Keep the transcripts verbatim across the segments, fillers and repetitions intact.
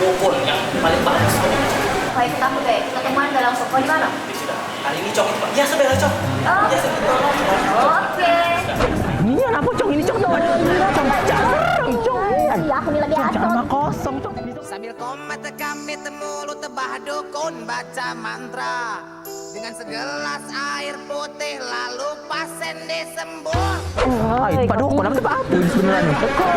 Pokok yang paling bagus. Kau ikut aku deh, ketemuan udah langsung. Kau di mana? Ya sudah, hari ini Cong itu, Pak. Ya sudah lah, Cong. Oh. Ya sudah, tolong. Oke. Ini apa, Cong? Ini, Cong, tuh. Cong, Cong, serem, Cong. Iya, aku ini lagi Cong, asal. Jangan kosong, Cong. Sambil komat kami temulu tebah dukun baca mantra. Dengan segelas air putih lalu pasen disembur. Hai, padahal kau nak apa ini sebenarnya? Kau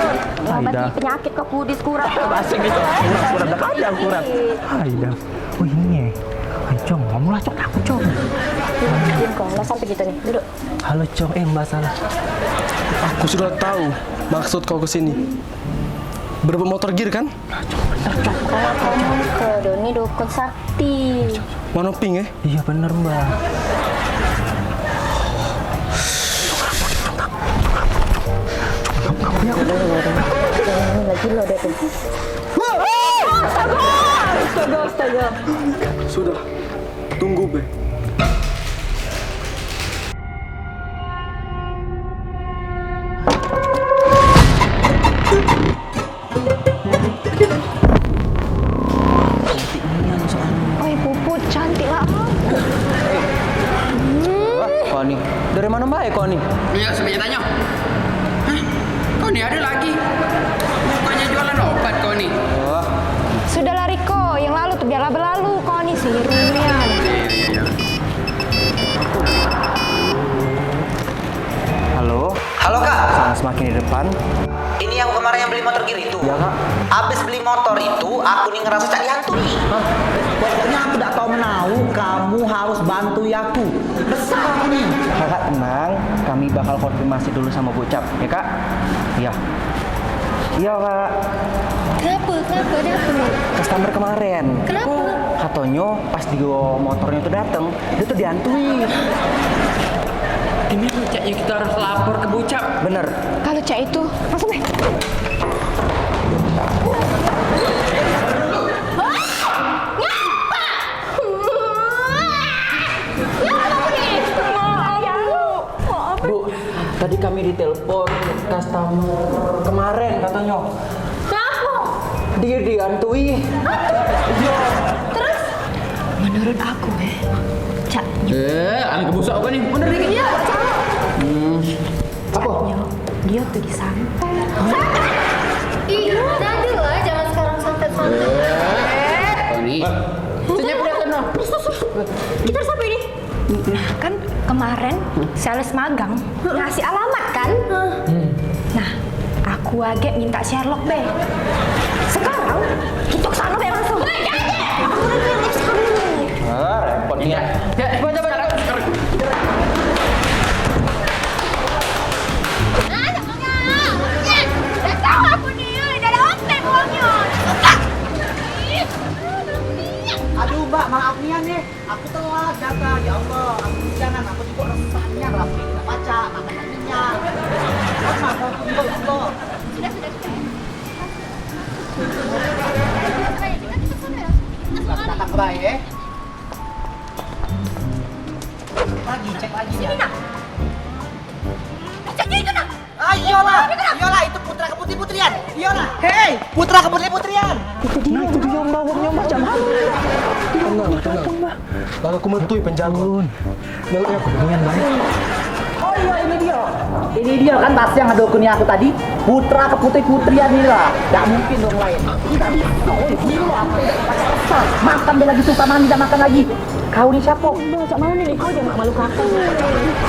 ngobati penyakit kau kudis kurang. Basing itu. Kurang, kurang, tak ada kurang. Hai dah. Oh, ini ya. Hai, Cong, kamu lah, Cong, aku, Cong. Diam kau, nggak sampai gitu nih. Duduk. Halo, Cong. Eh, Mbak, salah. Aku sudah tahu maksud kau ke sini. Berebut motor gear, kan? Nah, Cong, bener, Cong. Kau, kau, kau, Doni dukun sakti. Warna pink, eh? Iya, bener, Mbak. Lagi lo dia tuh. Astaga, astaga, astaga. Sudah, tunggu, Be. Cantik nian soalnya. Oi, Puput, cantik lah. Wah, kau ni. Dari mana bae kau ni? Iya, sampai tanyo. Hah? Kau ni ada lagi? Bukannya jualan obat kau ni? Wah. Sudahlah, Riko, yang lalu tuh biarlah berlalu. Kau ni sihir nian. Halo. Halo, Kak. Sama semakin di depan. Ini aku kemarin yang beli motor gear itu. Ya, Kak. Abis beli motor itu, aku ni ngerasa cak dihantui. Hah? Pokoknya aku dak tau menau, kamu harus bantu aku. Besar aku ni. Kakak tenang, kami bakal konfirmasi dulu sama Bocap, ya, Kak? Iya. Iya, Kak. Kenapa? Kenapa? Ada apa ni? Customer kemarin. Kenapa? Katonyo pas dio motornyo tu dateng, dio tu dihantui. Ini cak, ya, kita harus lapor ke Bocap. Bener. Kalau cak itu, langsung deh. Ngapa? Ngapa ni? Maaf, Bu. Maaf. Bu, tadi kami ditelepon customer kemarin, katonyo. Ngapo? Dia dihantui. Hantu? Iya. Terus? Menurut aku, eh, cak. Eh, anu kebusuk apa ni? Bener dikit. Iya, cak. Hmm. Apa? Cak, yo, dia pergi santet. Santet? Ih, dah ada lah zaman sekarang santet-santet. Eh, apa ni? Senyap udah sana. Terus, terus, terus. Kita harus apa ini? Nah, kan kemarin sales magang ngasih alamat, kan? Nah, aku agek minta Sherlock be. Sekarang kita ke sana be langsung. Aku udah lihat sekarang. Ah, repot nih. Ya, coba, coba, coba. Ah, jangan. Dah tahu aku ni, dah ada open uangnya. Suka. Aduh, Mbak, maaf nian nih. Aku telat datang, ya Allah, aku jangan, aku juga resahnya rapi, tidak baca, makan minyak. Apa aku tunggu, ya Allah? Sudah, sudah, sudah. Sudah, sudah, sudah. Datang baik, eh. Lagi, cek lagi. Sini, ya. Nak. Cek dia itu, nak. Ah, iyolah, iyolah, itu putra keputri-putrian. Iyolah, hei, putra keputri-putrian. Itu dia. Nah, itu dia, Mbah, wong nyambah macam mana? Tenang, tenang. Bang, aku mentui penjago. Nelok aku. Nian baik. Oh iya, ini dia. Ini dia kan tas yang ada kuni aku tadi. Putra keputri-putrian inilah. Tak mungkin dong lain. Tidak bisa. Oh, gila, aku tidak terpaksa. Makan dia lagi susah, mandi tak makan lagi. Kau ni siapa? Mbah, cak mana ni? Kau jangan malu aku.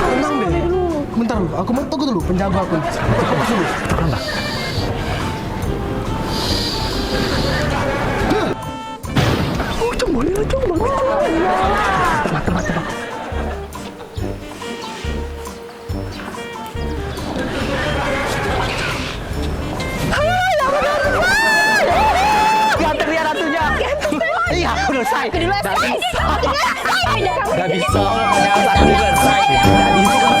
Tenang deh. Bentar dulu, aku mau tunggu dulu penjago aku. Aku pas dulu. Tenang, Mbah. Oh, cembol ya, cembol. Mati, mati, mati. Diantar dia ratunya. Iya, aku udah selesai. Udah bisa. Udah bisa. Udah bisa. Udah bisa.